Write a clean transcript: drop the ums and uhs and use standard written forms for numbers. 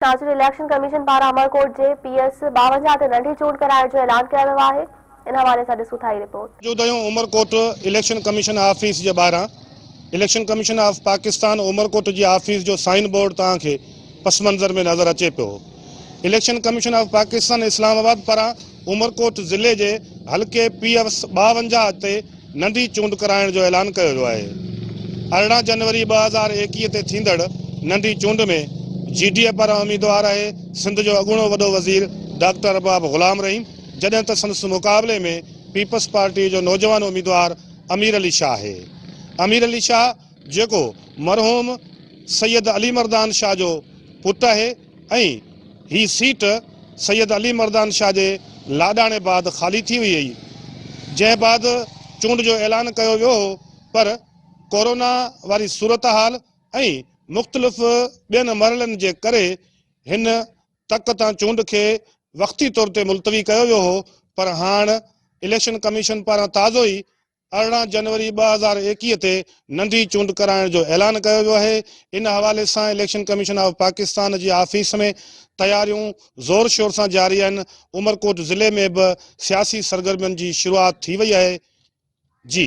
ناظرين election commission پاران عمرڪوٽ جي پي ايس 52 تي ننڍي چونڊ ڪرائڻ جو اعلان ڪيو ويو آهي ان حوالي سان ڏسون ٿا هي رپورٽ. موجود آهيون عمرڪوٽ اليڪشن ڪميشن آفيس جي ٻاهران election commission of Pakistan Umerkot جي آفيس جو سائن بورڊ توهان کي پس منظر ۾ نظر اچي پيو election commission of Pakistan Islamabad پاران عمرڪوٽ ضلعي جي حلقي پي ايس 52 تي ننڍي چونڊ ڪرائڻ جو اعلان ڪيو ويو آهي. 18 جنوري 2021 تي ٿيندڙ ننڍي چونڊ ۾ جي ڊي اي پاران اميدوار آهي سنڌ جو اڳوڻو وڏو وزير ڊاڪٽر ارباب غلام رحيم جڏهن ته سندس مقابلي ۾ پيپلز پارٽي جو نوجوان اميدوار امير علي شاهه آهي. امير علي شاهه جيڪو مرحوم سيد علي مردان شاهه جو پٽ آهي ۽ هي سيٽ سيد علي مردان شاهه جي لاڏاڻي بعد خالي ٿي وئي هئي، جنهن بعد چونڊ جو اعلان ڪيو ويو هو پر ڪورونا واري صورتحال ۽ مختلف ٻين مرحلن جي ڪري هن تڪ تان چونڊ کي وقتي طور تي ملتوي ڪيو ويو هو پر هاڻ اليڪشن ڪميشن پاران تازو ئي 18 جنوري 2021 تي ننڍي چونڊ ڪرائڻ جو اعلان ڪيو ويو آهي، ان حوالي سان اليڪشن ڪميشن آف پاڪستان جي آفيس ۾ تياريون زور شور سان جاري آهن، عمرڪوٽ ضلعي ۾ به سياسي سرگرمين جي شروعات ٿي وئي آهي. جي.